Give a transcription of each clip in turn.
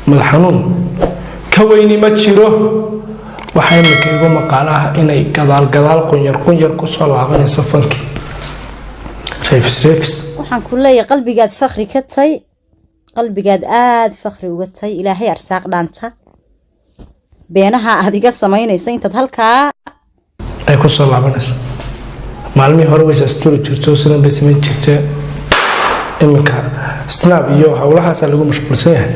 Madax xanuun ka weyni ma jiro. Waxaa imika igu maqaalo ah inay gadaal gadaal, qunyar qunyar kusoo laabanayso fankii, reefis reefis. Waxaan ku leeyahay, qalbigaad fakri ka tay, qalbigaad aada fakri uga tay. Ilaahay arsaaq dhaanta beenaha aad iga samaynaysa intaad halkaa ay kusoo laabanayso. Maalmihii hore wayse asturi jirto, sidan bay samayn jirtee. Iminka snap iyo howlahaasaa lagu mashquulsan yahay.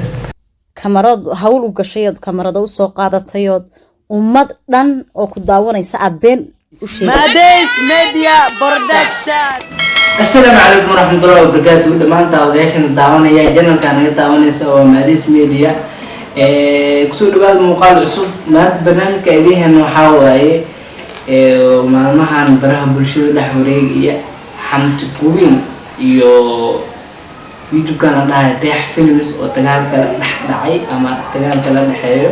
Kamarad hawl u gashay ood kamarada usoo qaadatayood ummad dhan oo ku daawanaysa aada been u sheegay. Mades Media Production. Asalaamu calaykum waraxmatullahi wabarakaatu. Dhammaan daawadayaashana daawanaya channelka naga daawanaysa waa Mades Media. Kusoo dhawaada muuqaal cusub. Maanta barnaamijka idiin helno waxaa waaye maalmahan baraha bulshada dhex wareegaya Xamdi Queen iyo YouTube-kan la dhahayo Dayax Films oo dagaalka la dhex dhacay ama dagaalka la dhexeeyo.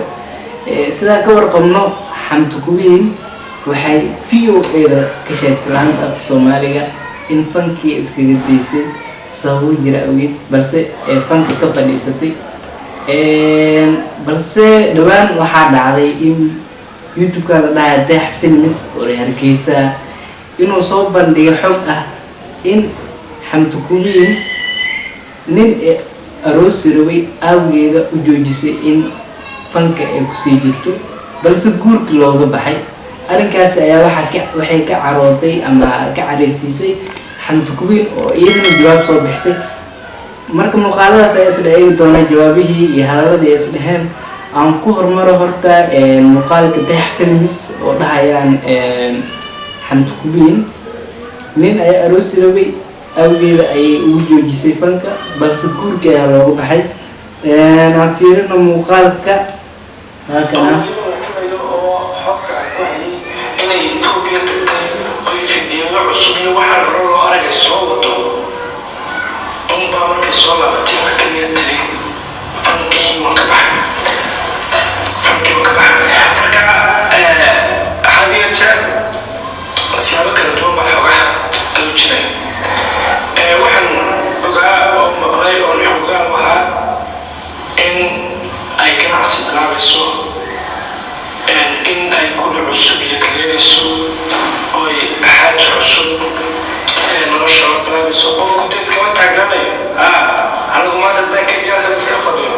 Sidaan ka warqabno, Xamdi Queen waxay VOA-da ka sheegtay laanta afka Soomaaliga in fankii iskaga daysay sababo jira awgeed, balse ee fanka ka fadhiisatay. Balse dhowaan waxaa dhacday in YouTube-ka la dhahayo Dayax Films oo reer Hargeysa inuu soo bandhigay xog ah in Xamdi Queen nin ee aroosi rabay awgeeda u joojisay in fanka ay kusii jirto, balse guurki looga baxay. Arrinkaasi ayaa waxay ka carootay ama ka careysiisay Xamdi Queen oo iyadana jawaab soo bixisay. Marka muuqaaladaas ayaa isla eegi doonaa, jawaabihii iyo hadaladii ay isdheheen. Aan ku hormaro horta muuqaalka Dayax Films oo dhahayaan Xamdi Queen nin ayaa aroosi rabay awgeeda ayay ugu joojisay fanka, balse guurka ayaa looga baxay. Aan fiirino muuqaalka halkana. Inay Etoobiya tagtay oy fidiyoyo cusub iyo waxaan hore loo aragay soo wado unbaa markay soo laabatay mar kaliya tiri, "Fankii waan ka baxay, fankii waan ka baxay." Marka had iyo jeer siyaabo kala duwan baa xogaha ayuu jiray. Waxaan ogaa oo maqlay oon xogaan ahaa in ay ganacsi bilaabayso, in ay guri cusub iyo kaleynayso, oy xaaji cusub nolosha la bilaabayso. Qofku de iskama taagnaanayo. Anigu maanta haddaan keliya iska fadhiyo,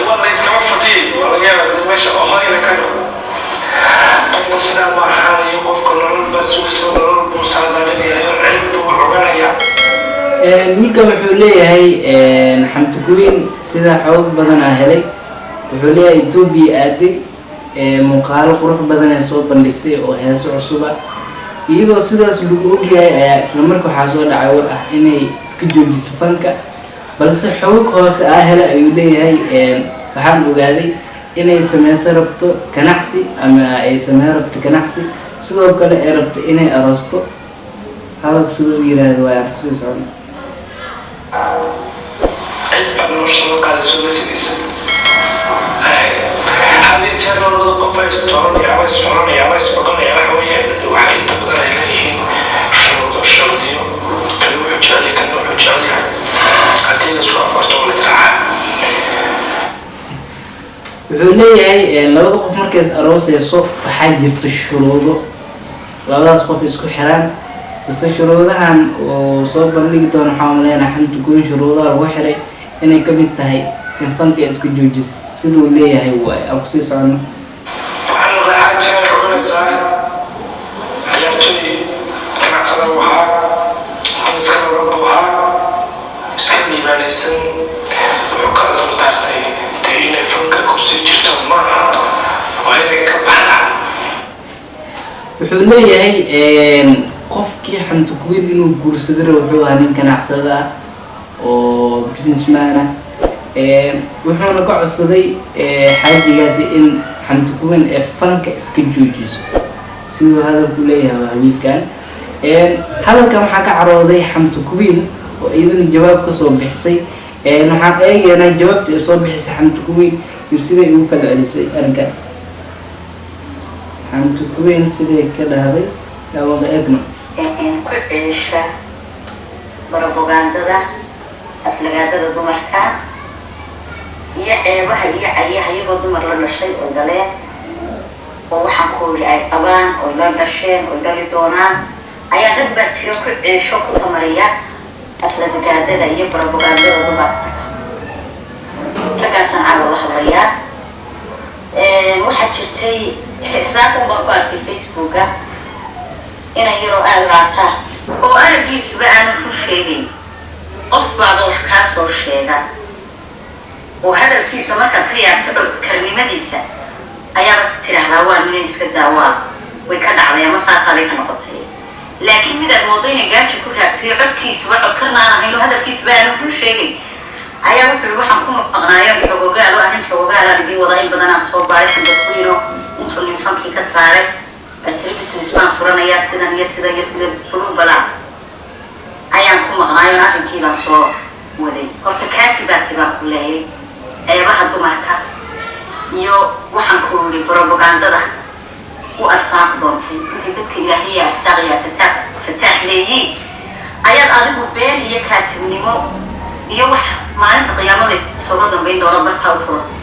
waa la iskama fadhiyay, waa laga yaabaa dee meesha ohoyna ka dhaco. Qofku sidaa ma ahaanayo. Qofka nolol baa sugayso, nolol buu saadaalinayayo, cilm buu oganaya. Wiilkan wuxuu leeyahay Xamdi Queen sida xoog badanaa helay, wuxuu leeyahay Etoobiya aaday, muuqaalo qurux badan ee soo bandhigtay oo heeso cusuba. Iyadoo sidaas lagu ogyahay ayaa isla marka waxaa soo dhacay war ah inay iska joojiso fanka, balse xogog hoose aa helay ayuu leeyahay. Waxaan ogaaday inay sameysan rabto ganacsi ama ay sameyn rabto ganacsi, sidoo kale ay rabto inay aroosto. Hadalku sida u yiraahdo waay, aan kusii socono. Cid baad nolosha la qaadayso la sidiisa. Had iyo jeer labada qof ay istooranaya ama isxoranaya ama isfoganaya, waxa weeye waxay inta badan ay leeyihiin shuruudo, shardiyo. Kani wuxuu jecel yahay, kana wuxuu jecel yahay. Haddii la isku afarto, waa la israaca. Wuxuu leeyahay labada qof markay is arooseyso waxaa jirta shuruudo labadaas qof isku xiraan, balse shuruudahan uu soo bandhigi doono waxaa umaleynaa Xamdi Queen shuruudaha lagu xiray inay ka mid tahay in fanka iska joojis, siduu leeyahay waay. Aan kusii socono. Waxaan maqlay xaajigan xoganaysaa, ciyaartoy ganacsada buu ahaa, nin iska nolol buu ahaa, iska liibaanaysan. Wuxuu ka duldaartay dee inay fanka kusii jirto maaha, waa inay ka baxdaa. Wuxuu leeyahay qofkii Xamdi Queen inuu guursado rabo wuxuu ahaa nin ganacsada ah oo businessman ah, wuxuuna ka codsaday xaajigaasi in Xamdi Queen ee fanka iska joojiso, siduu hadalku leeyahay waa wiilkan. Hadalkan waxaa ka carooday Xamdi Queen oo iyadana jawaab kasoo bixisay. Waxaan eegaynaa jawaabta ay soo bixisay Xamdi Queen iyo siday ugu falcelisay arrinkan. Xamdi Queen siday ka dhahday yaa wada eegno. Ku ciisha barobagandada, aflagaadada dumarka. Iyo ceebaha iyo cayaha iyagoo dumar la dhashay oo dhaleen, oo waxaan ku yidhi ay qabaan oo la dhasheen oo dhali doonaan, ayaa rag baa jiro ku ceesho, ku tamariya aflagaadada iyo barobagaandada dumarka. Raggaasaan caawa la hadlayaa. Waxaa jirtay saakun baan ku arkay Facebooka inan yaroo aada raataa oo araggiisuba aanu ku sheegayn. Qof baaba wax kaa soo sheega oo hadalkiisa markaad ka yaabto codkarnimadiisa ayaaba tidhaahdaa, "Waa nina iska daawaa, way ka dhacday ama saasaabay ka noqotay." Laakiin midaad moodo inay gaajo ku raagtay, codkiisuba codkarna aan ahayn oo hadalkiisuba aanu ku sheegayn, ayaa wuxuu yihi, "Waxaan ku maqnaayo xogogaal oo arrin xogogaalaan idiin wadaa in badanaan soo baaray." Xamdakuino intuu nin fankii ka saaray tiri, "Business baan furanayaa," sidan iyo sidan iyo sida furubala ayaan ku maqnaayo, arrinkii baan soo waday. Horta kaafi baa ti baan ku leeyay ceebaha dumarka iyo waxaan ku yidhi brobagandada u arsaaq doontay. Intay dadka Ilaahiya arsaaqaya fataax fataax leeyiin, ayaad adigu been iyo kaatibnimo iyo wax maalinta qiyaamo laysooga dambayn doono bartaa u furatay.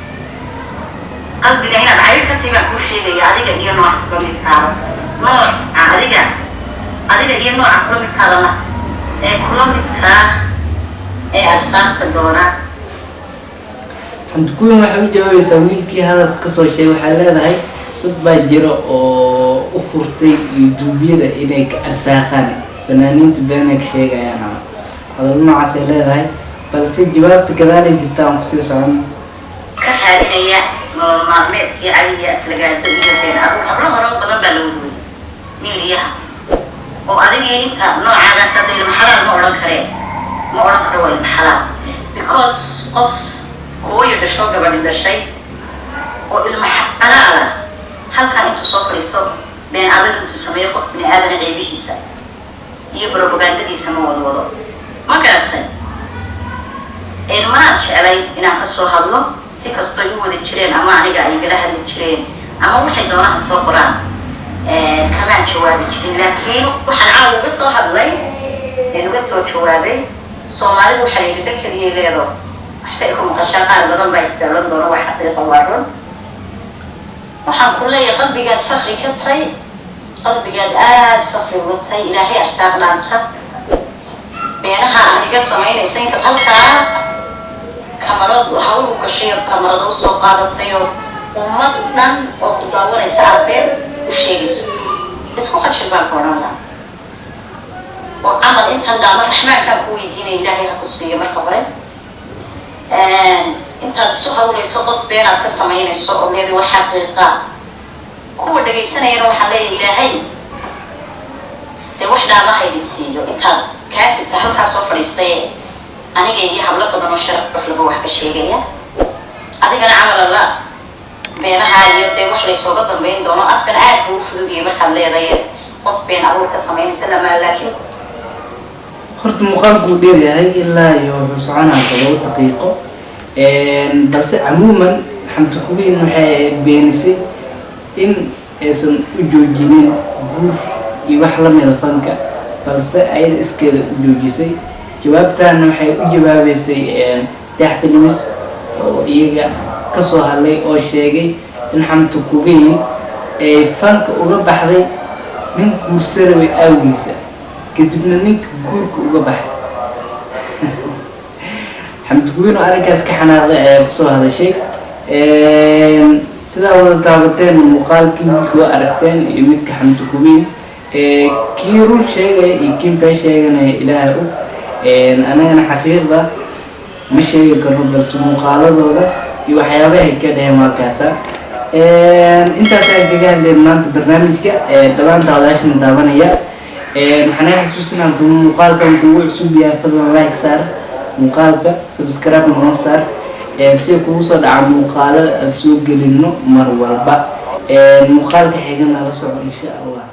Qalbiga inaad cayr ka tahay baan kuu sheegaya, adiga iyo nooca kula midkaaba, nooca adiga iyo nooca kula midkaadana ee kula midkaa ee arsaaqka doona. Xamdi Queen waxay u jawaabaysaa wiilkii hadalka kasoo sheegay. Waxay leedahay dad baa jira oo u furtay YouTubeyada inay ka arsaaqaan, fanaaniinta beenay ka sheegayaan ama hadallo noocaas ay leedahay, balse jawaabta gadaalay jirta, aan kusii socon. Ka raadinaya nolol maalmeedkii cali iyo aflagaado iyo been abuur. Hablo hore oo badan baa la wadway miidiyaha oo adiga iyo inta noocaagaas hadda ilma xalaal ma odhan karee, ma odhan karo waa ilma xalaal, because qof hooyo dhasho, gabadhi dhashay oo ilma xalaala halkaa intuu soo fadhiisto been adag intuu sameeyo qof bini aadana ceebihiisa iyo propagandadiisa ma wado wado. Ma garatay? Manaan jeclay inaan kasoo hadlo. Si kastoo igu wadi jireen ama aniga ay igala hadli jireen ama waxay doonaha soo qoraan, kamaan jawaabi jirin. Laakiin waxaan caawa uga soo hadlay een uga soo jawaabay, Soomaalidu waxaa yidhi dhakeliyay leedo waxbay ku maqashaa. Qaar badan baa isaalan doona, wax xaqiiqa waa run. Waxaan ku leeyahay qalbigaad fakri ka tay, qalbigaad aada fakri uga tay. Ilaahay arsaaq dhaanta beenaha aad iga samaynaysa intaad halkaa kamarad hawl u gashay ood kamarada usoo qaadatay oo ummad dhan oo ku daawanaysa aad been u sheegayso, isku qajir baan ku odhan lahaa. Oo camal intan dhaama Raxmaankaan ku weydiinaya Ilaahay ha ku siiyo. Marka hore intaad isu hawlayso qof beenaad ka samaynayso oo leeday war xaqiiqa, kuwa dhagaysanayana waxaan leeyahay Ilaahay dee wax dhaama haydin siiyo. Intaad kaatibka halkaa soo fadhiistay aniga iyo hablo badan oo sharaf laba wax ka sheegaya, adigana camal alla beenaha iyo dee wax laysooga dambayn doono. Afkan aad buu u fududiyay markaad leedahay qof been abuur ka samaynaysa lama, laakiin Horta muuqaalku uu dheer yahay, ilaa iyo wuxuu soconaa 7 daqiiqo, balse camuuman Xamdi Queen waxay beenisay in aysan u joojinin guur iyo wax lamida fanka, balse ayada iskeeda u joojisay. Jawaabtan waxay u jawaabeysay Dax Films oo iyaga kasoo hadlay oo sheegay in Xamdi Queen ay fanka uga baxday nin guursanaway awgiisa, kadibna ninka guurka uga baxay. Xamdi Queen oo arrinkaas ka xanaaqday ayaa kasoo hadashay. Sidaa wada taabateen muuqaalkii wiilka waa aragteen iyo midka Xamdi Queen, kii run sheegaya iyo kii been sheeganaya Ilaahay og. Anagana xaqiiqda ma sheegi karno, balse muuqaaladooda iyo waxyaabahay ka dheheen waa kaasa. Intaas ayaan kaga hadlayn maanta barnaamijka. Dhammaan daawadayaashana daawanaya waxaan naga xasuusinaa, intuu muuqaalkan kugu cusub yahay, fadlan like saar muuqaalka, subscribe noo saar si kugu soo dhaca muuqaalada aan soo gelino mar walba. Muuqaalka xigana la soco, insha Allah.